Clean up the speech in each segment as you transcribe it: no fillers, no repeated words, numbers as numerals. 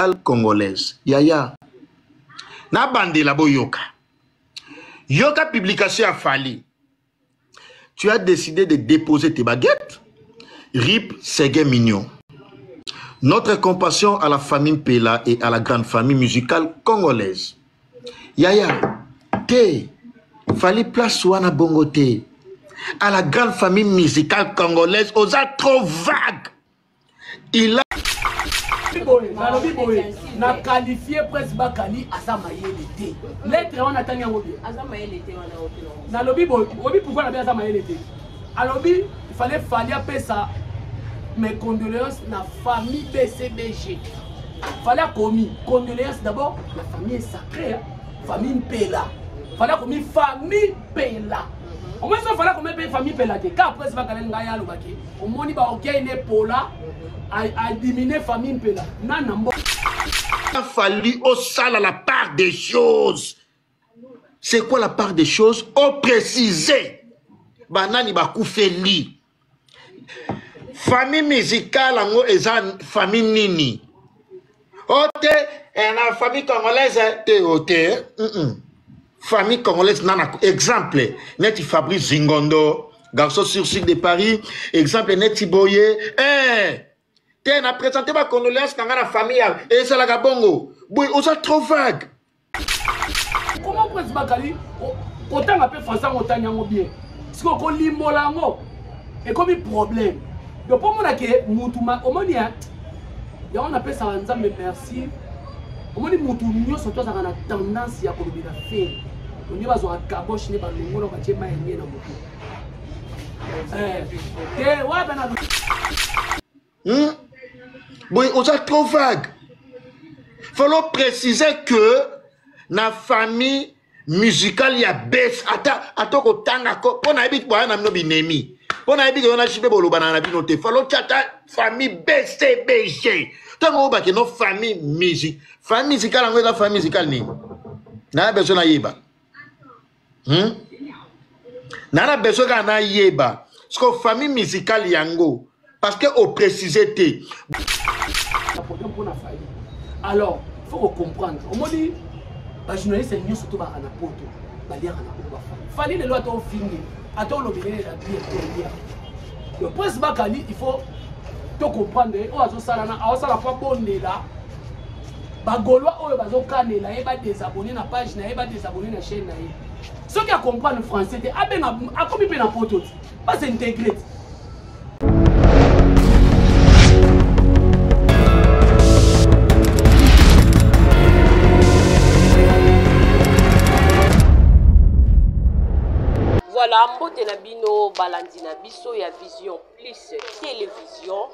musicale congolaise. Yaya, nabandela boyoka. Yoka publication ya Fally. Tu as décidé de déposer tes baguettes. Rip Seguin Mignon. Notre compassion à la famille Mpela et à la grande famille musicale congolaise. Yaya, te, Fally place wana bongo te. À la grande famille musicale congolaise, oza trop vague. Il a boye nalobi boye na qualifie prince bakali aza mayele te lettre wana atangi yango bien nalobi boye oyebi pourquoi nabi aza mayele te alobi fallait fali apesa mes condoléances na famille bcbg fallait akomi condoléances d'abord la famille est sacrée hein? famille mpela fallait akomi famille mpela omoni so fallait akomi mpe famille mpela te ka prince bakali ngai alobaki omoni ba orgueil ne pola a diminuer famille mpela na na mbo a fallu osala la part des choses. C'est quoi la part des choses? O préciser. Banani bakufeli. Famille musicale yango eza famille nini? O te eh, na famille congolaise te o te. Mm -mm. Famille congolaise nana exemple neti Fabrice Zingondo garçon sur sud de Paris exemple neti boye eh te na présenter ba condoléances na nga na famille ya ezalaka bongo boye oza trop vague. Comment Prince Bakali kotanga mpe français yango otangi yango bien sikoyo kolimbola yango ekomi problème donc mpo omona ke mutu omoni yango napesaka nzambe merci omoni mutu nyonso to azalaka na tendance ya kolobela fere onde bazwaka kaboche nde balongola batie mai ya nie na motu eh, te wapi na hmm? Boye oza trop vague. Fallait préciser que na famille musicale ya bes ata ata kotanga ko mpo nayebi boya na bino binemi mpo nayebi ke yo na jibe bolobana na bino te falo tia ata famille bcbg ntango oyo bakeno famille musique famille musicale yango eza famille musicale nini naya besoin nayeba hmm? naa na besoin kaka nayeba siko famille musicale yango parce que oprécise te alors faut kocomprendre omoni bajournaliste nyonso to baka na poto baliaka na bongo bafali fali lelo ata ofingi ata olobelele na bien tolia le prince bakali il faut to comprendre oyo azosala na aosala po abondela bagaulois oyo bazokanela ye badesabonne na page na ye badesabonne na chaîne na ye soki acomprendre français te abenga akomi mpe na poto te basintegre te. Voilà, mbote na bino balandi na biso ya Vision Plus Télévision.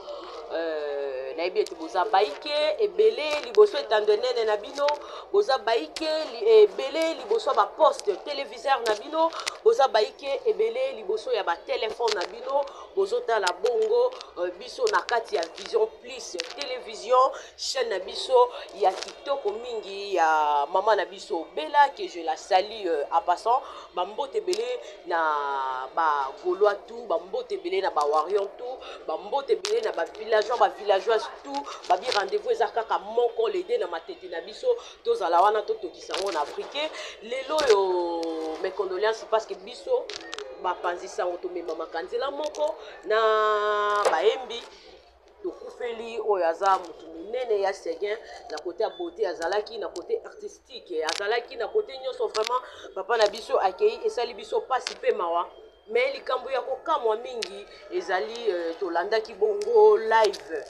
Euh, nayebi ete boza baike ebele liboso etando enene na bino boza baike ebele liboso ya baposte téléviseur na bino boza baike ebele liboso ya batelefone na bino bozotala bongo euh, biso na kati ya vision plus télévision chaîne na biso ya kitoko mingi ya mama na biso bela que je la salue euh, en passant bambote ebele na ba gaulois tout bambote ebele na ba warrior tout bambote ebele na ba villageois ba villageoise tout babi rendez-vous eza kaka moko lede na matete na biso tozala wana totokisa yango na afrike lelo oyo mes condoléances parce que biso bapanzi sango tomemamaka nzela moko na bayembi Tokufeli oyo aza mutu munene ya Seguin na kote ya beauté azalaki na kote artistique azalaki na kote nyonso vraiment papa na biso akei esali biso pasi pe mawa mais likambo ya kokamwa mingi ezali euh, tolandaki bongo live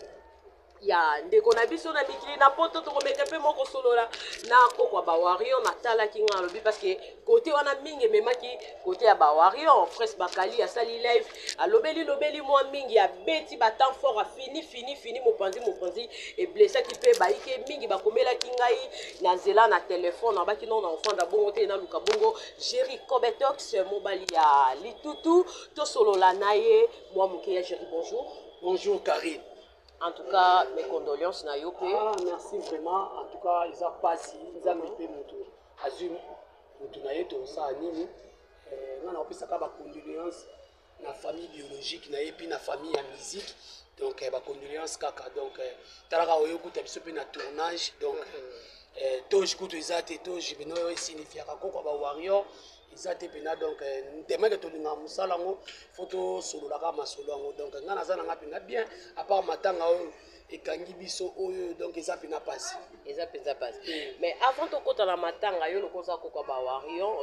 ya ndeko na biso na mikili na poto tokomeka mpe moko solola na koko ya bawario natalaki nga alobi parce que kote wana mingi ememaki kote ya bawario prince bakali asali live alobeli lobeli mwa mingi abeti ba temps fort afini fini fini mopanzi mopanzi eblesaki mpe bayike mingi bakomelaki ngai na nzela na telefone abaki no na ofanda bongo te naluka bongo jerry cobetox mobali ya litutu tosolola na ye mwa moke ya jerry bonjour. Bonjour Karine. En tout cas, mes condoléances na yo pe. Ah, merci vraiment. En tout cas, eza pasi nzambe mpe moto azwi moto na ye tosala nini eh, nga nakopesaka ba condoléances na famille biologique na ye mpe na famille ya musique. Donc eh, bacondoléance kaka. Donc eh, talaka oyo okuta biso mpe na tournage. Donc mm -hmm. eh, toge kutu eza te, toge bino oyo esignifiaka koko ba warrior eza te mpena. Donc ntemeke tolingaka mosala yango, fo tosololaka masolo yango. Donc ngai naza na ngai mpena bien, à part matanga oyo ekangi biso oyo. Donc eza mpena mpasi. Eza mpenza mpasi. Mais avant tokɔta na matanga, yo lokola oza koka bawarrior,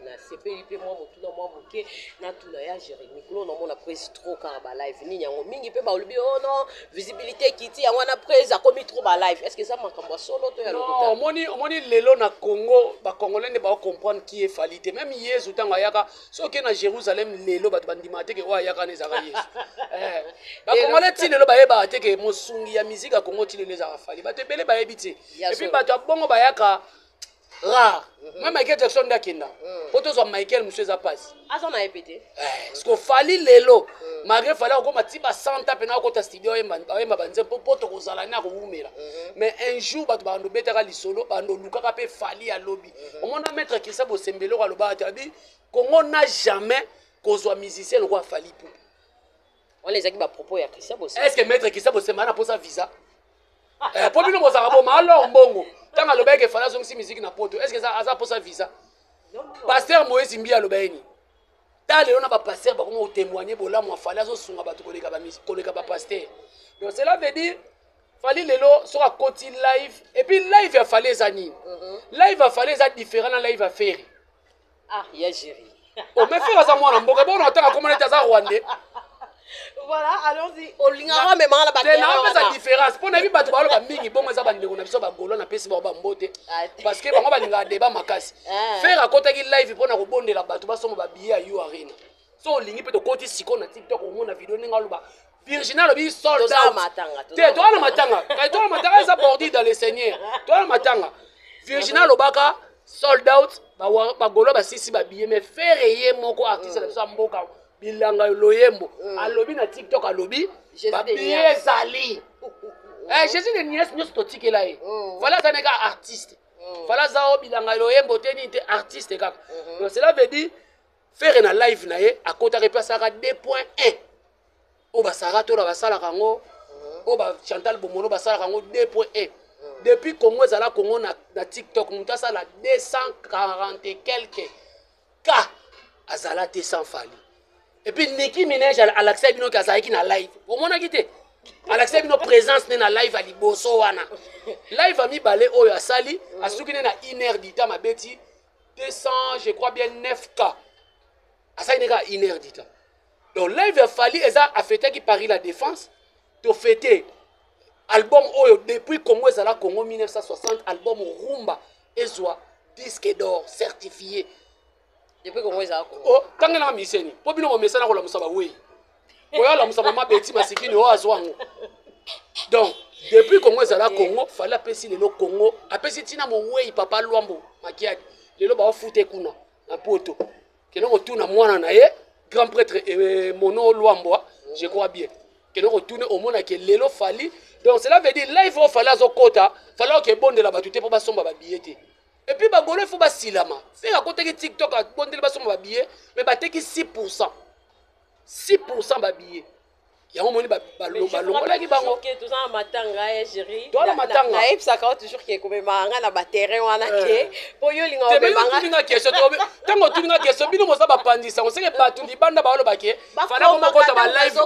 nasepeli mpe mwa motuna mwa moke natuna ya Jérémi. Kulo namona prise trop kaka balive nini yango mingi, mpe balobi: "Oh non, visibilité ekiti, yango wana prise akomi trop balive." Est ce que eza makambo ya solo to ya lokuta? Omoni lelo na Congo, bacongolais nde baocomprendre qui est Fally te. Même Yesu, ntango ayaka, soki okei na Jérusalem lelo, bato bandimaka te ke oyo ayaka wana ezalaka Yesu. Bacongolais ti lelo bayebaka te ke mosungi ya musique ya Congo ti lelo ezalaka Fally. Bato ebele bayebi te. Et puis bato ya bongo bayaka rare. Moi, Michael Jackson nde akenda po tozwa Michael mosusu, eza mpasi. Aza na ye pe te. Parce que Fally lelo, malgré Fally akokoma ti basanta mpena, akota studio, ayemba banzembo mpo tokozala ne akowumela. Mais un jour bato bando obetaka lisolo, bando olukaka mpe Fally alobi. Omona maître Christian Bosembele oko alobaka te, abi Congo na jamais kozwa musicien lokola Fally Ipupa. Wana ezalaki bapropos ya Christian Bosembe. Est ce que maître Christian Bosembe ana mposa visa mpo bino bozalaka boma? Alors mbongo, ntango alobaki Fally azongisi musique na poto, est ce que aza mposa visa? Pasteur Moïse Mbi aloba ye nini? Ta lelo na bapasteur bakoma kotémoigne bolamu ya Fally, azosunga bato koleka bapasteur. Donc cela veut dire Fally lelo soki akoti live, et puis live ya Fally eza nini? Live ya Fally eza différent na live ya Ferre. Ah, ya Géri. Oh, mais Ferre aza mwana mboka bona, otanga akoma neti aza rwandais. Voilà, allons-y, olingaka omemaka na te, naopesa différence mpo nayebi bato baloba mingi bongo. Eza bandeko na biso bagolo, napesi bango bambote parce que bango balingaka débat makasi. Ferre akotaki live mpona kobondela bato basomba babillet ya U Arena. So olingi mpe tokoti sikoyo na TikTok, omona video ndenge aloba. Virginie alobi sold out te. Toza na matanga, toza na matanga, eza bordure dans le Seigneur. Toza na matanga. Virginie alobaka sold out, bagolo basisi babillet. Mais Ferre ye moko, artiste na biso ya mboka, bilanga loyembo, alobi na TikTok, alobi babillet ezali. Jésus de nuance nyonso totikela ye. Fally aza neka artiste. Fally aza o bilanga loyembo te, nini te, artiste kaka. Donc cela veut dire Ferre na live na ye akotaka epe asalaka 2.1 oyo basara tola basalaka yango, oyo bachantal Bomolo basalaka yango 2.1. Depuis Congo ezala Congo, na TikTok moto asala 240 et quelque k azala te sans Fally. Et puis Nicki Minaj alakisa bino ke azalaki na live, omonaki te? Alakisa bino présence ne na live ya liboso wana. Live ya mibale oyo asali, asuki ne na une heure du temps, mabeti 200, je crois bien 9 k, asali ne kaka une heure du temps. Donc live ya Fally eza afetaki Paris La Défense, tofete album oyo depuis Congo ezala Congo 1960, album rumba ezwa disque d'or certifié. Depuis Congo ezala Congo. Oh, tangelanga miseni mpo bino bomesana kolamusa bawei, oyo alamusa mama Beti Masikini oyo azwa yango. Donc depuis Congo ezala Congo, Fally apesi lelo Congo, apesi ntina mowei papa Lwambo Makiadi. Lelo baofute kuna na poto, kende kotuna mwana na ye, grand prêtre Mono Lwambo, je crois bien. Kende kotuna, omonake lelo Fally. Donc cela veut dire live oyo Fally azokota, Fally oke ebondela bato te mpo basomba babillet te. Et puis bagolo ifo basilama. Ferre akotaki TikTok, abondeli basomba babillet, mais bateki 6, 6 babillet. Yango moni balongolaki bango. Toza na matanga ya Géri. Toza na matanga. Nayebisaka yo toujours ke komemaka nga na baterrain wana ke mpo yo olinga omemanga. Question, ntango otuninga question, bino boza bapandisa oseke bato libanda baoloba ke Fally komokota balive.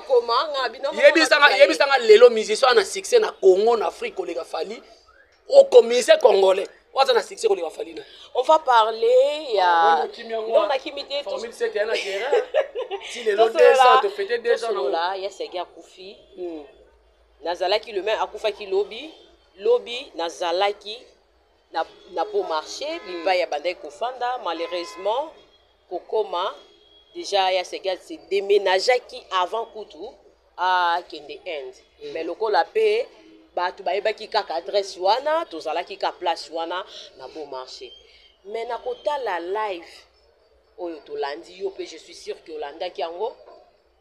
Yebisanga lelo musicien wana succès na Congo, na Afrique, koleka Fally. Okomise congolais oyo aza na succès koleka Fally na On va parler ya non, nakimi te. Formule 7 ya na terrain ti lelo 2 ans, tofete 2 ans. Tosolola ya Sege akufi. Nazalaki le même, akufaki lobi lobi, nazalaki na Beau Marché bipai ya bandaki kofanda. Malheureusement kokoma déjà ya Sege se déménageaki avant kutu akende Inde. Mais lokola mpe bato bayebaki kaka adresse wana, tozalaki ka place wana na Beau Marché. Mais na kotala live oyo tolandi, yo mpe je suis sûr ke olandaki yango.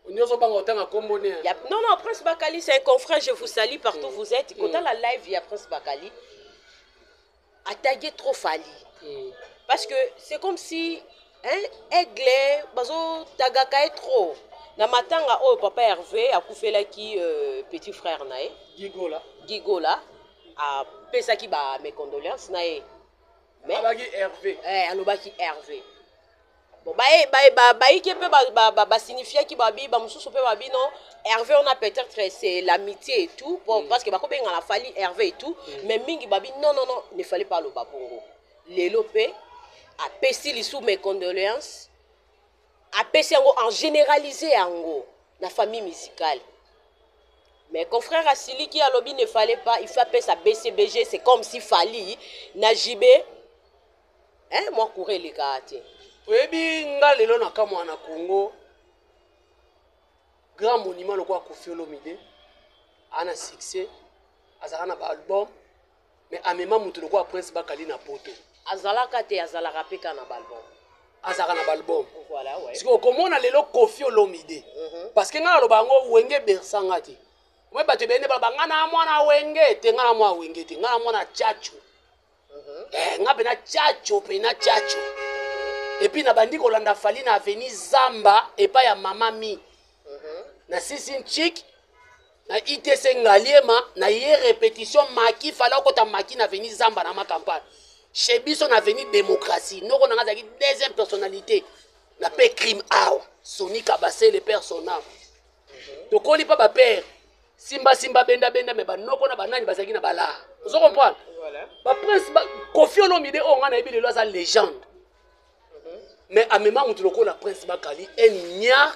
Nyonso banga otanga kombo ne. Non, non, Prince Bakali, c'est un confrère, je vous salue partout. Vous êtes kotala live ya Prince Bakali, atague trop Fally parce que c'est comme si, hein, aigle bazotagaka ye trop. Na matanga oyo papa Hervé akufelaki petit frère na ye Gigola, Gigola apesaki ba mes condoléances na ye. Mais alobaki Hervé. Eh, alobaki Hervé. Bon, baye baye ba bayike pe ba ba, ba, ba signifiaki babi ba mususu pe babi non Hervé on a peut-être c'est l'amitié et tout bon, parce que bako benga la Fally Hervé et tout mais mingi babi non non non ne fallait pas loba bongo. Lelo pe apesi lisu mes condoléances apesi yango en généralisé yango na famille musicale. Mais confrère asiliki alobi ne fallait pas, il faut apesa BCBG, c'est comme si Fally na JB hein, moi courant elekaka te. Oyebi nga lelo na kamwa na Congo grand monument lokola Koffi Olomide ana succès azalaka na ba album mais amema mutu lokola Prince Bakali na poto. Azalaka te, azalaka pe kaka na ba album. Azalaka na ba album. Voilà, ouais. Sikoyo komona lelo Koffi Olomide parce que nga naloba yango Wenge bersa nga te. Moi bato ebele nde baloba nga na mwana Wenge te, nga na mwana Wenge te, nga na mwana Tchatcho. Eh, nga pena Tchatcho, pena Tchatcho. Et puis na bandi kolanda Fally na avenue Zamba epai ya Mama Mi. Na Sisi Nchik na ITC Ngaliema na ye répétition maki Fally akota maki na avenue Zamba na ma campagne. Chez biso na avenue Démocratie. Noko na nga azalaki deuxième personnalité na pe crime awa. Sony Kabasele père son âme. Tokoli pa ba père simba simba benda benda mais ba noko na ba nani bazalaki na bala. Ozo comprendre? Voilà. Ba prince ba Koffi Olomide oyo nga nayebi lelo aza légende. Mais amema mutu lokola Prince Bakali un ignare,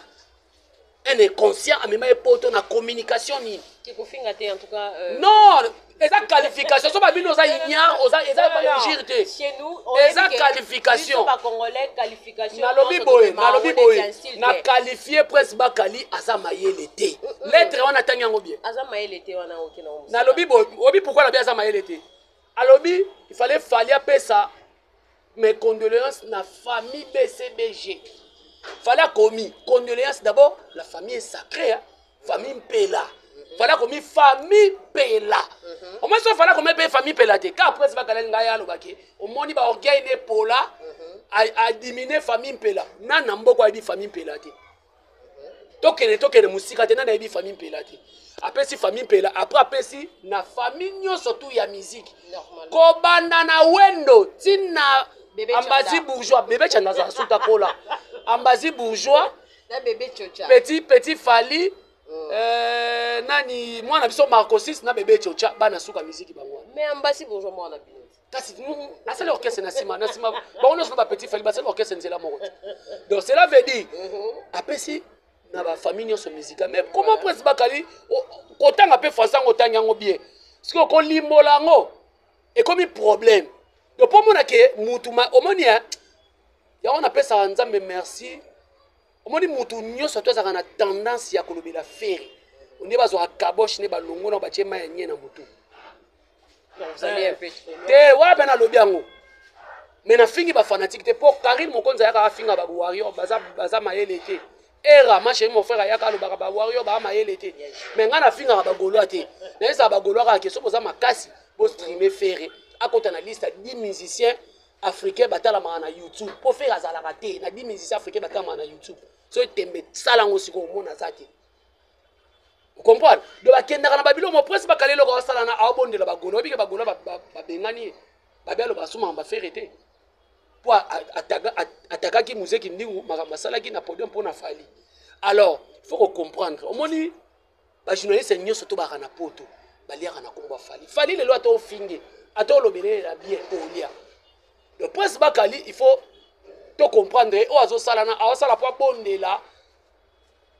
un inconscient amema ye poto na communication nini? Ki kofinga te en tout cas. Non, eza qualification. So ba bino oza ignare, oza eza ba injure te. Chez nous, eza qualification. Biso ba congolais qualification. Nalobi boye, nalobi boye. Na qualifier Prince Bakali aza mayele te. Lettre wana tangi yango bien. Aza mayele te wana oke na omusa. Nalobi boye, obi pourquoi nalobi aza mayele te? Alobi, il fallait Fally apesa mes condoléances na famille BCBG. Fallait akomi condoléances d'abord, la famille est sacrée, hein? Famille Mpela. Fallait akomi famille Mpela. Au moins, fallait akomi pe famille Mpela te. Car après, bakala ngai alobaki, omoni ba orgueil ne pola a diminuer famille Mpela. Nana mboko ayebi famille Mpela te. Tokende tokende musika te, nana ayebi famille Mpela te. Apesi famille Mpela, après apesi na famille nyonso tout ya musique. Kobanda na Wendo tina Bébé Ambazi Chanda. bourgeois, Bébé Chanda za suta kola. Ambazi bourgeois, Na Bébé Chocha. Petit petit Fally, nani mwana biso Marco 6 na Bébé Chocha bana suka musique bango. Mais Ambazi bourgeois mwana bino. Kasi asali orchestre na sima, na sima bango nyonso ba petit Fally basali orchestre nzela moko. Donc cela veut dire apesi na ba famille nyonso musicale. Mais comment Prince Bakali kotanga pe français ngo tangi yango bien. Parce que kolimbola yango ekomi problème. Donc po mona ke mutu ma omoni hein, yango na pesa Nzambe merci. Omoni mutu nyonso to azaka na tendance ya kolobela ferre. Onde bazwa kaboche ne balongo na batie mai ya nye na mutu. Donc vous allez un peu trop loin. Te wana pe nalobi yango. Mais na fingi ba fanatique te po Karine Mokonzi ayaka afinga ba warrior baza baza mayele te. Era ma chérie mon frère ayaka alobaka ba warrior ba mayele te. Mais nga na fingaka ba gaulois te. Na yesa ba gaulois kaka ke soki boza makasi bo streamer ferre akota na liste ya 10 musiciens africains batalamaka na YouTube. Po ferre azalaka te na 10 musiciens africains batalamaka na YouTube. So tembe sala ngo sikoyo omona aza te. Vous comprenez? Donc bakendaka na babilo mo prince bakale eloko asala na abondela ba gaulois bike ba gaulois ba bengani ye. Babi aloba asuma ba ferre te. Po atakaki Muzeki Ndingu makambo asalaki na podium po na Fally. Alors, il faut comprendre. Omoni ba journaliste nyonso to baka na poto baliaka na kombo ya Fally. Fally lelo ata ofinge, ata olobele la bien olia. Le prince Bakali, il faut to comprendre oyo azosala na awasala po abondela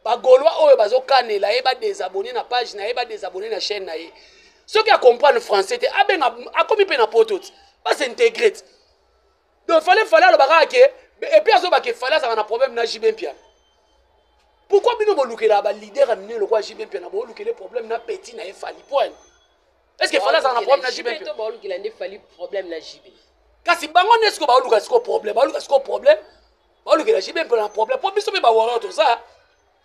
ba Gaulois oyo bazokanela ye ba désabonner na page na ye, ba désabonner na chaîne na ye. Soki a comprendre français te, abenga akomi pe na poto ti, ba s'intégrer ti. Donc fallait fallait alobaka ke et puis azoba ke fallait azaka na problème na JB Mpiana. Pourquoi bino bolukela ba leader ya minene lokola JB Mpiana, bolukele problème na petit na ye Fally point. Est-ce que fallait azaka na problème na JB Mpiana? To bolukela nde Fally problème na JB. Kasi bango nde siko baluka siko problème, baluka siko problème. Balukela JB Mpiana na problème. Po biso pe ba warrior toza.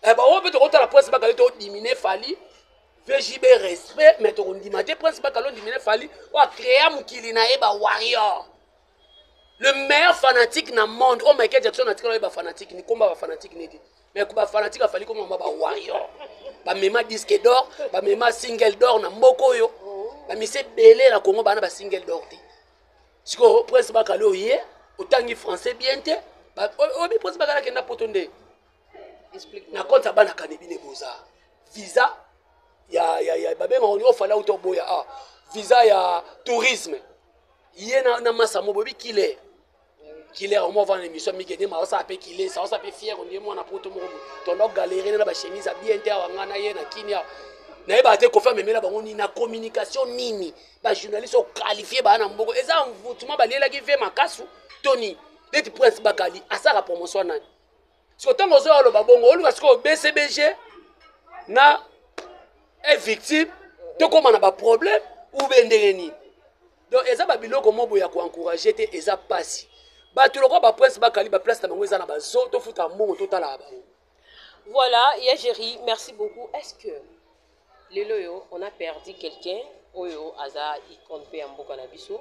Eh, ba warrior pe tokotala Prince Bakali to diminuer Fally. VJB respect, mais tokondima te Prince Bakali ondimine Fally oyo a créa mokili na ye ba warrior. Le meilleur fanatique na monde. Oh Michael Jackson atikala ye ba fanatique, ni komba ba fanatique neti. Mais bafanatike afali komama bawarrior, bamema disque d'or, bamema single d'or na mboka oyo. Bamise ebele na Congo bana basingle d'or te. Sikoyo Prince Bakali, oye otangi français bien te. Oyebi Prince Bakali akenda Poto nde na compte ya bana Kanebine, boza visa ya babengaka oni ofala uta oboya, ah, visa ya tourisme. Ye na masa mo boyebi killer, killer omo avanda na émission mike nde maosala mpe kile saosala mpe fier ondie mwana Poto moko tondo galerie na bachemise ya bien te. Awa nga na ye na kini awa, nayebaka te Kofi amemela bango nini na communication nini. Bajournaliste oqualifie baa na mboko eza envoûtement, balielaki ve makasu to nini. Neti Prince Bakali asalaka promotion nani? Siko ntango ozoya oloba bongo, oluka sikoyo BCBG na e victime, tokóma na baproblème ube ndenge nini? Donc eza babiloko mo boye ya koencourage te. Eza mpasi. Bato lokola baprince Bakali, baplace na bango eza na bazo tofuta mbongo, totalaka bango. Voilà, ya Géri, merci beaucoup. Est-ce que lelo oyo on a perdu quelqu'un oyo aza icône mpe ya mboka na biso?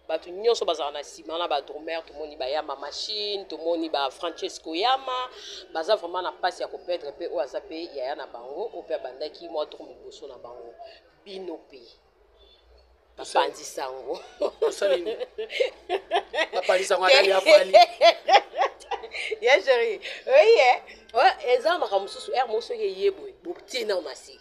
Bato nyonso bazala na nsima na badrummer, tomoni bayama machine, tomoni bafrancesco yama, baza vraiment na mpasi ya koperdre mpe oyo aza mpe yaya na bango, oyo mpe abandaki mwa drum liboso na bango. Bino mpe bapanzi sango. Bapanzi sango adali afali. Ya Géri, oye eza makambo mosusu ere moko soki eye boye, botie nao na se,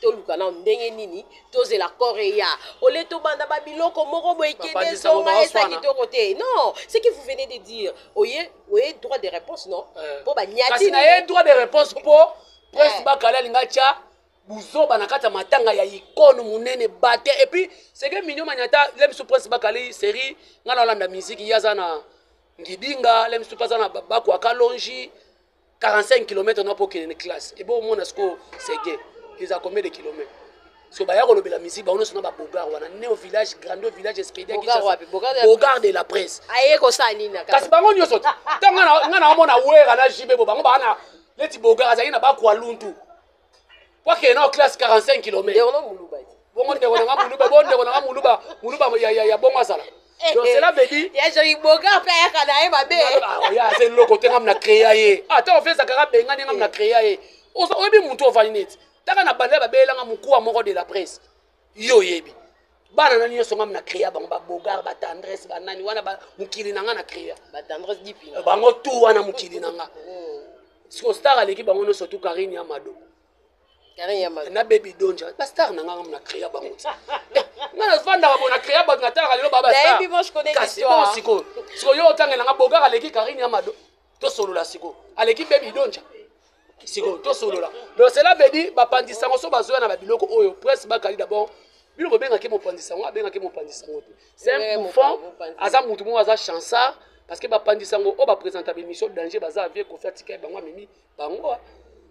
toluka nao ndenge nini tozela corps eya ole, tobanda babiloko moko boye ekende ezonga, eza kitoko te. Non, ce que vous venez de dire, oye oye droit de réponse, non? Mpo banyati. Kasi na ye droit de réponse mpo Prince Bakali alinga tya buzoba na kati ya matanga ya icône monene bate. Et puis seke minio manyata le biso Prince Bakali série nga na olanda musique, ye aza na Ngidinga, le biso mpe aza na Bakwaka Longi, 45 km na mpo okende classe ebo omona sikoyo sege eza combien de kilomètres. So baya kolobela musique, bango nyonso na babogar wana, ne au village, grando village, Espedia, Bogar de la presse. Aye kosala nini? Kasi bango nyonso ntango nga na omona Wera na Jibe bo, bango baa na neti Bogar azalaki na Bakwa Luntu po akende na classe 45 km. Bongo ndeko nanga Muluba, bo ndeko nanga Muluba, Muluba ya bongo azala. Donc cela veut dire ya Bogar mpe ayaka na ye mabe. Ya aza eloko te. Ngam na créa ye, ata ofesaka kaka bengani, ngam na créa ye. Oyebi mutu ovandi neti taka na banda babeyelanga mokuwa moko de la presse. Yo oyebi bana na nyonso ngam na créa bango, babogar, batendresse, banani wana, mokili na nga na créa bango tu wana, mokili na nga. Siko star aleki bango nyonso tu, Karine ya Mado na Baby Donja, bastar na nga, ngam na créa bango ti nga navandaka bo na créa bato, natalaka lelo babastar. Kasi bon, sikoyo sikoyo yo otangela nga Bogar aleki Karine ya Mado, tosolola. Sikoyo aleki Baby Donja, sikoyo tosolola. Donc cela veut dire bapanzi sango so bazoya na babiloko oyo. Prince Bakali d'abord, bino bobengaki mopanzi sango, abengaki mopanzi sango te, c'est un bouffon. Aza mutu moko aza chansard, parce que bapanzi sango oyo baprésenta bémission danger, baza avie Kofi atika bango, amemi bango.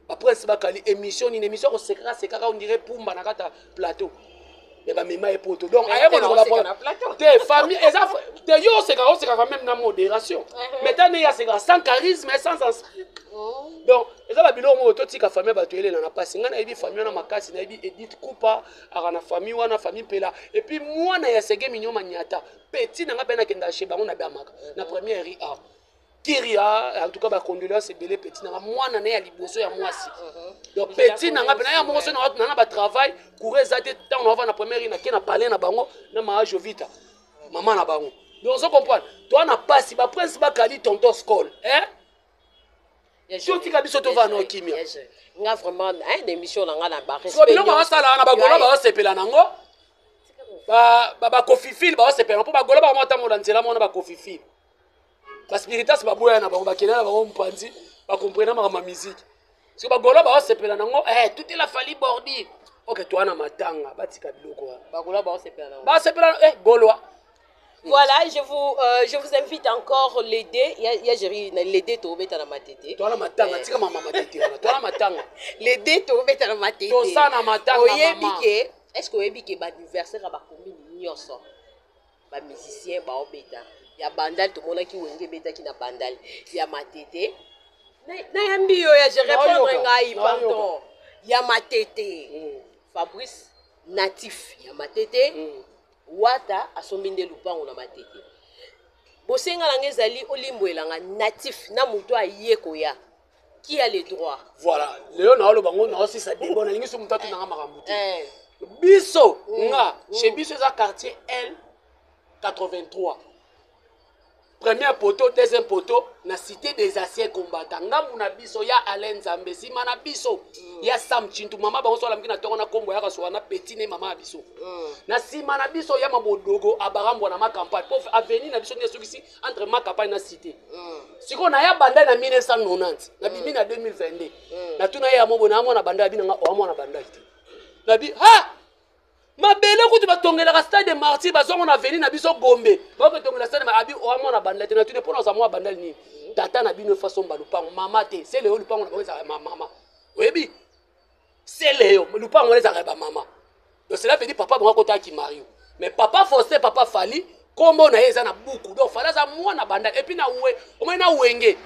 Baprince Bakali, émission nini? Émission kosekaka sekaka, on dirait pumba na kati ya plateau, mais bamema ye Poto. Donc aye kolokola te famille eza te. Yo osekaka, osekaka même na modération, mais tane ye asekaka sans charisme, sans esprit. Donc eza babiloko moko totika famille bato elela na mpasi. Ngai nayebi famille wana makasi, nayebi Edith Kupa aka na famille wana, famille Mpela. Et puis mwana ya Sege Minio Manyata, petit na nga mpe nakenda chez bango na Bamaka na première ri a Kiria. En tout cas bacondoléance ebele, petit nanga, mwana na ye ya liboso ya mwasi. Donc petit nanga mpe na ya moko so na na batravail courant eza te. Ntango naova na première ri, nake na palais na bango na maa Jovita, mama na bango. Donc ozo comprendre, toa na pasi. Baprince Bakali, tonton Scol, eh? Totika biso tovanda na kimia. Nga vraiment na émission na nga na so biloko basala wana, bagola baosepela nango, bakofifile baosepela mpo bagola bango batambola nzela mona bakofifile, baspiritas baboya na bango, bakende na bango mopanzi, bakomprena makambo ya musique. Soki bagola baosepela nango, tutela Fali bordi. Ok, toa na matanga, batika biloko wana. Bagola baosepela nango. Basepela golwa. Voilà, je vous invite encore les deux. Il y a Jerry, les deux tobeta na Matete. Toala matanga, tika mama Matete wana. Toala matanga. Les deux tobeta na Matete. Tosa na matanga. Oyebi ke, est-ce que oyebi ke ba anniversaire ba commune nyonso, ba musicien ba obeta. Ya Bandal tomonaki Wenge betaki na Bandal. Ya Matete. Nayambi yo ya je répondre ngai, pardon. Ya Matete. Fabrice natif ya Matete. Wata asombi nde lupango na Matete. Bosenga na nga ezali olimbwelanga natif na moto aye koya. Qui a le droit? Voilà, lelo naoloba ngo, naosisa débat, nalingi so moto atunanga makambo te. Biso nga chez biso eza quartier L 83, premier poteau, deuxième poteau, na Cité des Anciens Combattants. Ngambu na biso ya Alain Nzambe, nsima na biso ya Sam Chintu, mama bango so alamiki na ntongo na kombo yaka sowa na petit ne mama ya biso. Na nsima na biso ya Mabodogo Abarambwa na Macampagne, po avenue na biso nde esukisi entre Macampagne na cité. Sikoyo naya banda na 1990, nabimi na 2022. Natuna ye ya mobo na mwana banda, abi nanga oa mwana banda te. Nabi ha mabele kutu batongelaka Stade Martyr, bazongo na avenue na biso Gombe, bakotongela stade. Abi oa mwana banda te. Natuni mpona oza mwana banda nini? Tata na bino efasomba lupango, mama te. Sele oyo lupango na bango ezalaka ya mama, oyebi sele yo lupango wana ezalaka ya bamama. Donc cela veut dire papa bango akotaki Mario, mais papa Faustin, papa Fali, kombo na ye eza na buku. Donc Fali aza mwana banda. Et puis na we omoi na Wenge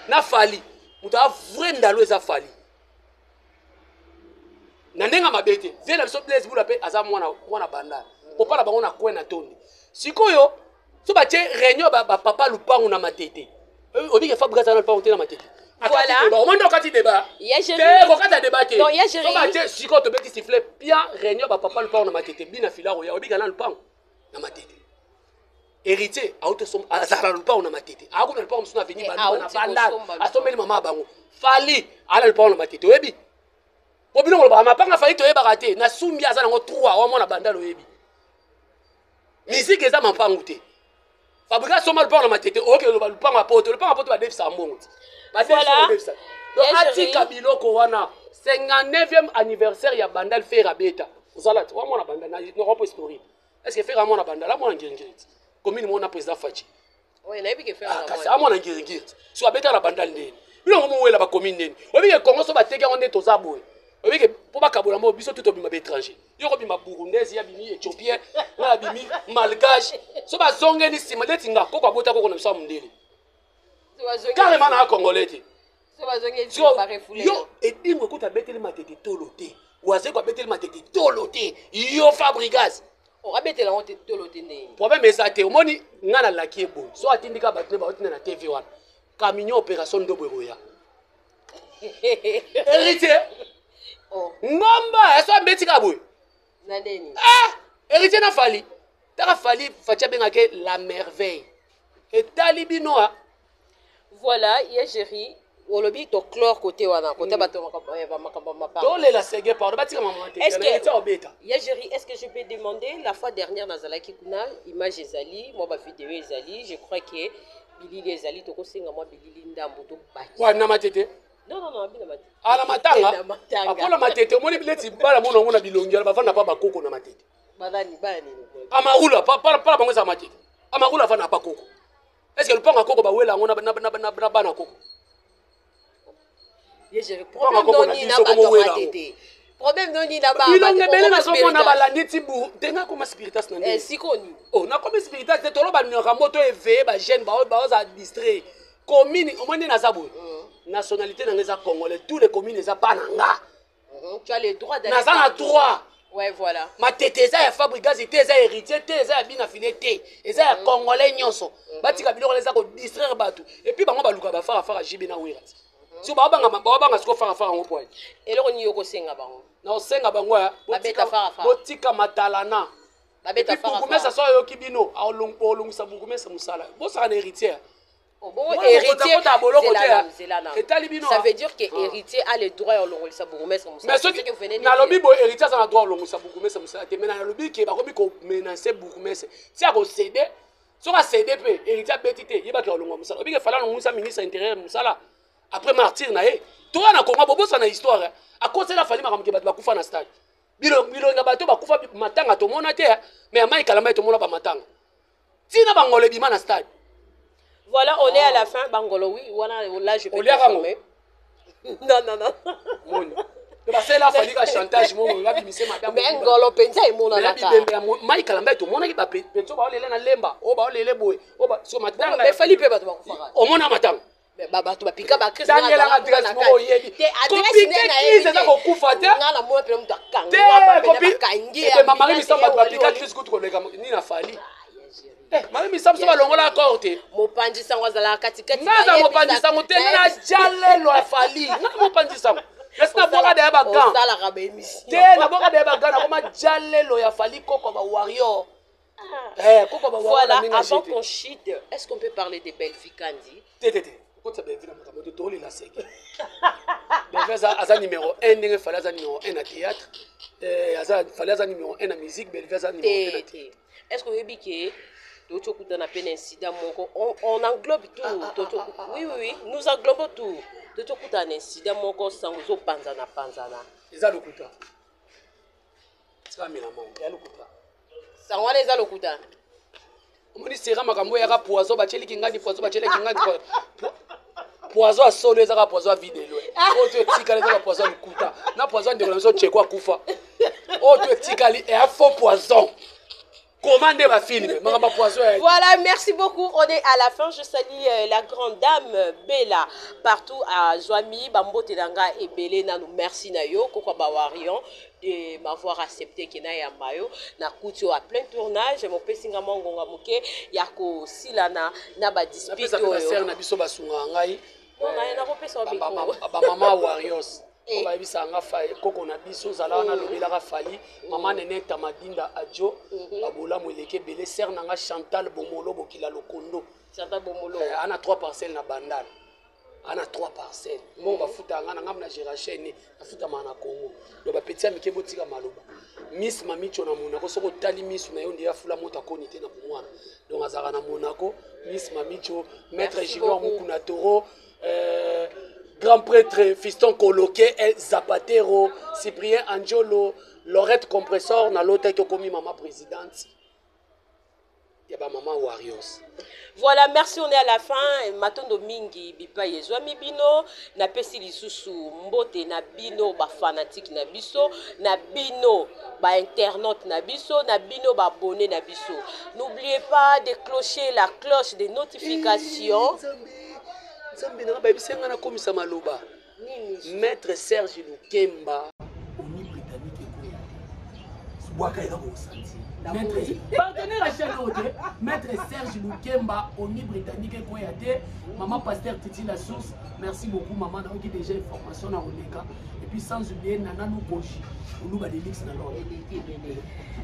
na Fali, moto aza vrai ndalo eza Fali na ndenge mabe te. Vie na biso Blaise Bula mpe aza mwana, mwana banda, popa na bango na kwe na tondi. Sikoyo so batie réunion bapapa lupango na Matete, obike Fabrice aza na lupango te na Matete. Voilà. Omoni okati débat te, kokata débat te. So batie sikoyo, tobeti sifflet pia, réunion bapapa lupango na Matete, bina filaro ya obika na lupango na Matete. Héritier azala na lupango na Matete, akuna lupango mosusu na avenue Banduma na Bandal, asombeli mama ya bango. Fali ala lupango na Matete, oyebi po bino kolobaka mapanga Fali toyebaka te. Na Sumbi aza nango 3 wa mwana Bandal. Oyebi misike eza mapangu te. Fabrika asomba lupango na Matete, oyoki oloba lupango ya poto, lupango ya poto badefisaka mbongo te. Badefisa. Donc atika biloko wana. 59e anniversaire ya Bandal, Ferre abeta ozala te wa mwana Bandal na rompo historique. Est ce que Ferre amwana Bandal, amwana Ngiringiri ti commune mona président Faci? Kasi amwana Ngiringiri ti so abeta na Bandal ndeni, bilongo mowela bacommune ndeni. Oyebike Kongo so bateki yango nde toza boye. Oyebike mpo bakabola mbo biso tu tobima baétranger. Yo kobima Burundais, ye abimi Éthiopien, nga abimi Malgache. So bazongeli nsima neti nga koko abota koko na biso ya mondele, carrément na Congolais te. Yo edingo ekuta abeteli Matete tolo te, Wazeko abeteli Matete tolo te, yo Fabrigas abetela yango te tolo te ndenge. Problème eza te. Omoni nga nalaki ye boye, so atindika bato ne baotinda na TV wana camion opération ndobo ekoya. Héritier ngomba eso abeti kaka boye. Na ndeni. Ah, Héritier na Fali, taka Fali, Faci abengaki la merveille, etali bino a. Voilà, ye Géri olobi toclore côté wana, côté bato makambo mapanga. Tolela sege, pardon, batika mama te. Est-ce que- Obeta. Ya Géri, est-ce que je peux demander, la fois dernière nazalaki kuna, image ezali, mwa bavideo ezali, je crois que bilili ezali, tokosenga mwa bilili ndambo tobaki. Wa na Matete? Non, non, non, abina Matete. Ala matanga. Na matanga. Apola Matete, omoni neti bala mona yango na bilongi wana bavanda pa bakoko na Matete. Banani, bana nini? Amarula pala bango eza Matete. Amarula avanda pa koko. Est ce que lupango ya koko bawela yango na bana koko? Ye Géri, Panga problème koko na noni na biso bato komo ya wela. Matete, problème noni na Bilongo ebele nazomona balandi ti bu te. Nakoma spiritas na ndenge Sikoni. Oh, nakomi spiritas te. Toloba makambo to éveille bajeune baoza distrait. Commune omoni nde naza boye, nationalité nanga eza congolais, tous les communes eza pa na nga. Tu as le droit d'aller Naza na partout. droit. Ouais, voilà. Matete eza ya Fabrigas te, eza Héritier te, eza ya Bina File te, eza ya Congolais nyonso. Batika biloko wana eza kodistraire bato. Et puis bango baluka bafarafara jibe na Wera ti so baobanga siko farafara yango poani. Eloko nini yokosenga bango? Na osenga bango ya Babeta farafara. botika matalana. Babeta Bourgmestre farafara. So ayoki bino, olongisa bourgmestre mosala, bosaka na Héritier. Oh, bon, Mwana héritier mokonzi akota boloko te, zela ah. nanu, zela nanu. Etali bino, Ça ah. veut dire que Ah. héritier a le droit ya olongolisa bourgmestre mosala? Mais C'est soki ce que vous venez de nalobi dire. boye, héritier aza na droit olongisa bourgmestre mosala te, mais nalobi ke bakomi komenacer bourgmestre ti akocéder. Soki acéder mpe héritier abeti te, yebaki alongwa mosala. Obike Fala alongwisa ministre intérieur mosala après martyr na ye. Toya na Kongo, bobosana histoire, eh. Akosela Fali makambo ke bato bakufa na stade. Bilonga bato bakufa matanga tomona te, eh. Mais amai Kalamba ye tomona bamatanga ntina bangolo ebima na stade. Voilà, on est à la fin. Bangolo, oui, voilà, là je peux Oliaka ngo. confirmer. Non, non, non. Moni basela Fali ka chantage mo babimise madame. Mais ngolo penza emonanaka. Bibembe ya mai Kalamba tomonaki bapeto baolele na Lemba oyo baolele boye oyo so matanga. Mais Fali mpe bato bakufaka. Omona matanga. Bato bapika bacrise. Tangelaka adresse moko oyebi. Kopike crise eza kokufa te. Nga na mona mpena moto te akanga, bakangi ebema Marie Misambo, bato bapika crise kutu koleka nini na Fali. Eh, mami misamu so balongola accord te. Mopanzi sango azalaka katikati. Nga aza mopanzi sango te nga na jalelo ya Fally. Nga mopanzi sango. Esi nabwaka deya ba gants. Osalaka ba émission. Te nabwaka deya ba gants nakoma jalelo ya Fally koko ba warrior. Ah. Eh, koko ba warrior. Voilà, avant qu'on chute, est-ce qu'on peut parler de Bellevue Kandi? Te te te. Okotisa Bellevue na makambo te tolela seke. Bellevue aza aza numéro 1 ndenge Fally aza numéro 1 na théâtre. Eh, aza Fally aza numéro 1 na musique, Bellevue aza numéro 1 na théâtre. Est-ce que oyebi ke touti okutana mpe na incident moko on, on englobe tout ah, ah, ah, ah, oui, oui, oui, nous englobons tout touti okutana na incident moko sango ezopanzana panzana eza lokuta tika mela mango ya lokuta sango wana eza lokuta omoni sera makambo eyaka poison batieli kingandi poison batieli kingandi poison ya solo ezaka poison ya videlo oyo to etikali ezaka poison ya lokuta na poison ya ndeko na biso cheko akufa oyo to etikali eya faux poison Comment nde ba film makambo poison ya Voilà, merci beaucoup. On est à la fin. Je salue euh, la grande dame euh, Bella partout à Zouami, bambote nanga ebele nanu merci na yo kokwa ba warion de m'avoir accepté kena ya mayo na kuti à plein tournage mopesi nga mwa ngonga moke ya kosilana na ba dispute oyo na biso basungaka ngai bamama warriors eh. bayebisaka nga koko na biso ozala wana mm. alobelaka fali mama mm. nene tamadinda ajo mm-hmm. babolamu eleki ebele ser na nga chantal bomolo bokila lokondo eh, ana 3 parcelle na bandal ana 3 parcelle mbongo bafutaka nga na ngambo na gera chaine nafutamaka na congo donc bapeti ya mike botika maloba miss mamicho na monaco soki otali misu na yo nde afula moto akoni te na bomwana donc azalaka na monaco miss mamicho maître junior mukuna toro euh, grand prêtre fiston koloke el zapatero cyprien anjolo lorette compressor na lotaki okomi mama présidente ya ba maman warriors. Voilà, merci, on est à la fin. Matondo mingi bipai ezwami bino, napesi lisusu mbote na bino ba fanatique na biso, na bino ba internaute na biso, na bino ba abonné na biso. N'oubliez pas de clocher la cloche de notification. Eh, Nzambe na bayebisi nga nakomisa maloba. Maître Serge Lukemba. Oni britannique ekoya te. Bwaka eza kosanti. Partenaire ya chaîne oyo te, Maître Serge Lukemba, Oni britannique ekoya te. Maman Pasteur Titi la source, merci beaucoup maman, nayoki déjà information na koleka. Et puis sans oublier Nana Lukoji, Oluba Delix na Londres.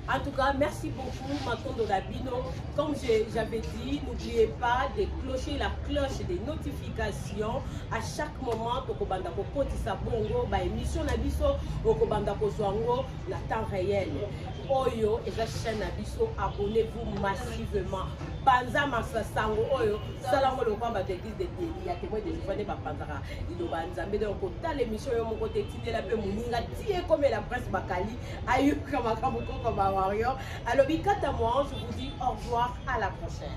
En tout cas, merci beaucoup, Matondo Dabino. Comme j'avais dit, n'oubliez pas de clocher la cloche des notifications à chaque moment. Tokobanda kokotisa bongo, ba émission na biso, okobanda kozwa yango na temps réel. Oyo eza chaîne na biso, abonnez-vous massivement. Panza masasango oyo, salango lokwa bato église de ya témoin de Jéhovah nde bapanzaka liloba ya Nzambe. Donc kotala émission yo moko te, tindela mpe moninga ti ekomela Prince Bakali ayoka makambo koko ba warrior alobi kata moi je vous dis au revoir à la prochaine.